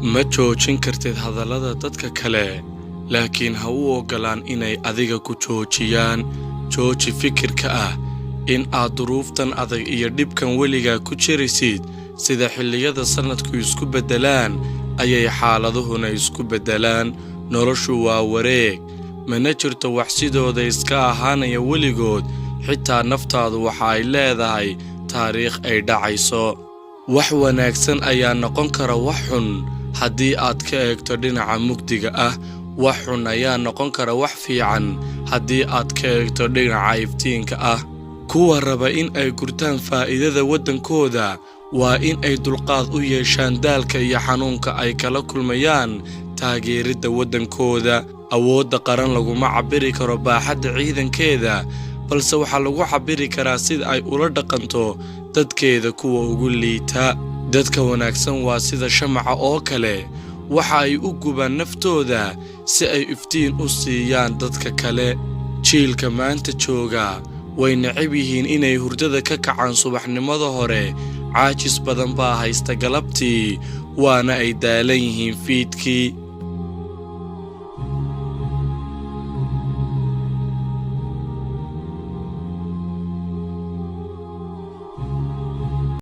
Ma joojin kartid hadallada dadka kale, laakiin ha u oggolaan inay adiga ku joojiyaan. Jooji fikirka ah in aad duruuftan adag iyo dhibkan weligaa ku jirisid. Sida xilliyada sannadku isku beddelaan ayay xaaladuhuna isku beddelaan. Noloshu waa wareeg, mana jirto wax sidooda iska ahaanaya weligood. Xitaa naftaadu waxa ay leedahay taariikh ay dhacayso. Wax wanaagsan ayaa noqon kara wax xun haddii aad ka eegto dhinaca mugdiga ah. Wax xun ayaa noqon kara wax fiican haddii aad ka eegto dhinaca iftiinka ah. Kuwa raba in ay gurtaan faa'iidada waddankooda waa in ay dulqaad u yeeshaan daalka iyo xanuunka ay kala kulmayaan taageeridda waddankooda. Awoodda qaran laguma cabbiri karo baaxadda ciidankeeda, balse waxaa lagu cabbiri karaa sida ay ula dhaqanto dadkeeda kuwa ugu liita. Dadka wanaagsan waa sida shamaca oo kale, waxa ay u gubaan naftooda si ay iftiin u siiyaan dadka kale. Jiilka maanta jooga way necab yihiin inay hurdada ka kacaan subaxnimada hore. Caajis badan baa haysta galabtii, waana ay daalan yihiin fiidkii.